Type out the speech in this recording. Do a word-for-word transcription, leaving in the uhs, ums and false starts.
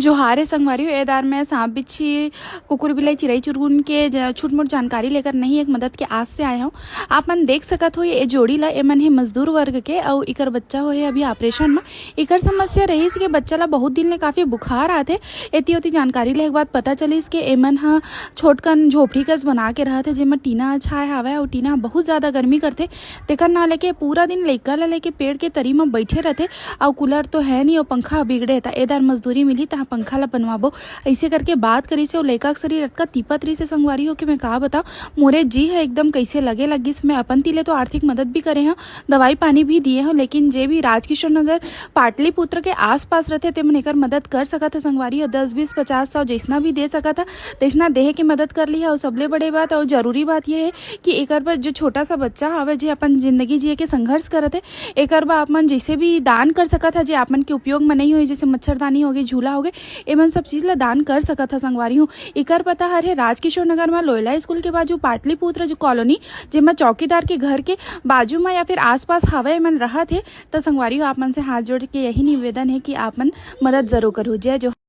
जोहार हे संगवारी हो, ए दार मैं सांप बिच्छी, कुकुर बिलाई, चिरई चुरगुन के ज-, छुटमुट जानकारी लेकर नहीं एक मदद के आस से आए हंव। आप मन देख सकत हो ये जोड़ी ला, एमन हे मजदूर वर्ग के अउ इकर बच्चा होहे अभी ऑपरेशन म। इकर समस्या रहिस कि बच्चा ला बहुत दिन ले काफी बुखार आथे। एती ओती जानकारी लेहे के बाद पता चलिस कि एमन ह छोटकन झोपड़ी कस बना के रहत हे, जेमा टीना छाए हावय अउ टीना बहुत ज्यादा गर्मी करथे। तेकर ना लेके पूरा दिन लइका ला लेके पेड़ के तरी म बइठे रथे अउ कूलर तो है नहीं अउ पंखा बिगड़े, त ए दार मजदूरी मिली तहाँ पंखा ला बनवाबो। अइसे करके बात करिस हे अउ लइका के शरीर अतका तीपत रहिस हे संगवारी हो कि मैं का बताओ, मोरे जी ह एकदम कइसे लगे लगिस। मैं अपन ती ले तो आर्थिक मदद भी करे हंव, दवाई पानी भी दिए हंव, लेकिन जे भी राजकिशोर नगर पाटलिपुत्र के आसपास रथे तेमन एकर मदद कर सकत ह संगवारी हो। दस, बीस, पचास, सौ जइसना भी दे सकत ह तइसना देहे के मदद कर लिहा। अउ सबले बड़े बात अउ जरूरी बात ये हे कि एकर बर जो छोटा सा बच्चा हवे, जे अपन जिंदगी जिए के संघर्ष करत हे, एकर बर आप मन जइसे भी दान कर सकत ह, जे आप मन के उपयोग म नहीं होही, जइसे मच्छरदानी होगे, झूला होगे, एमन सब चीज ला दान कर सकत ह संगवारी हो। एकर पता हरे राजकिशोर नगर म लोयला स्कूल के बाजू पाटलिपुत्र जो कॉलोनी, जेमा चौकीदार के घर के बाजू म या फिर आसपास हवय, एमन रहत हे। त संगवारी हो, आप मन से हाथ जोड़ के यही निवेदन हे कि आप मन मदद जरूर करहु। जय जोहार।